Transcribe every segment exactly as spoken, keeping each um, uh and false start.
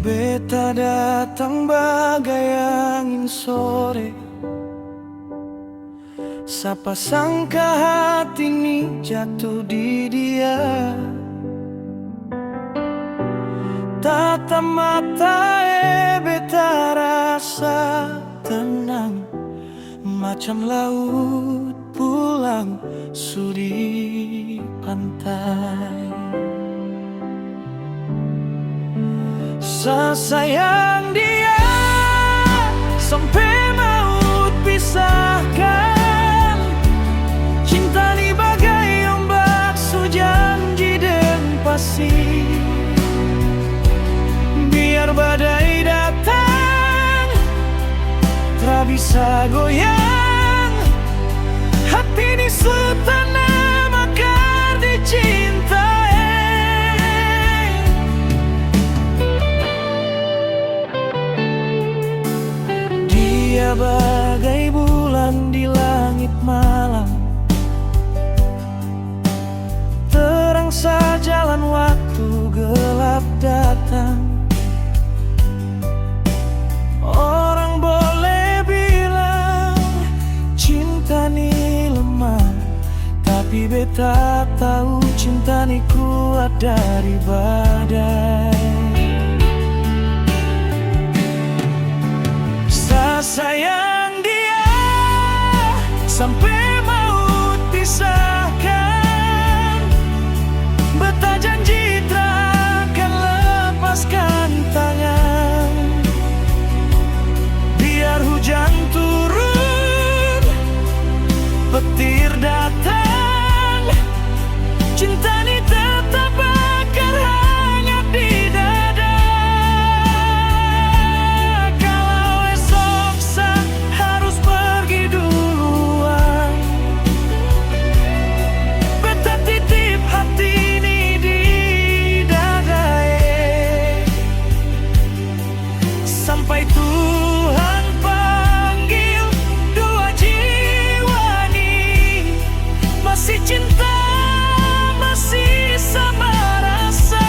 Beta datang bagai angin sore, sapa sangka hati ni jatu di dia. Tatap mata e beta rasa tenang, macam laut pulang su di pantai. Sasayang dia sampe maut pisahkan. Cinta ni bagai ombak su janji deng pasti. Biar badai datang, tra bisa goyang. Hati ni su tanam akar di cinta, eh. Dia bagai bulan di langit malam, terang sa jalan waktu gelap datang. Orang boleh bilang cinta ni lemah, tapi beta tau cinta ni kuat dari badai. Sasayang dia sampe maut pisahkan. Beta janji tra akan lepaskan tangan. Biar hujan turun, petir datang, cinta ni tetap bakar hangat di dada. Kalau esok sa harus pergi duluan, beta titip hati ni di dada, eh. Sampai Tuhan panggil dua jiwa ni, masih cinta, masih sama rasa.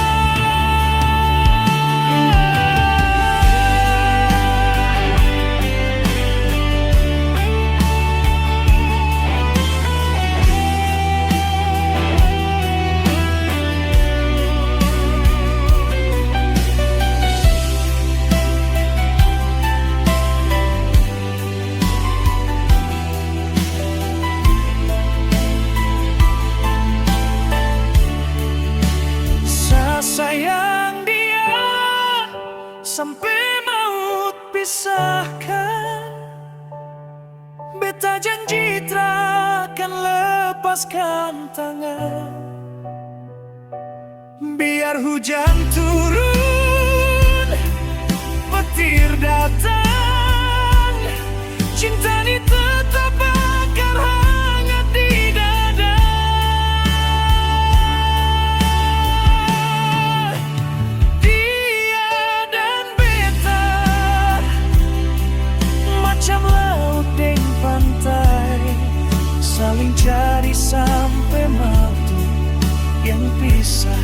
Sasayang dia sampe maut pisahkan. Beta janji tra akan lepaskan tangan. Biar hujan turun, petir datang, cinta ni tetap bakar hangat di dada. Dia dan beta macam laut deng pantai, saling cari sampe mati yang pisah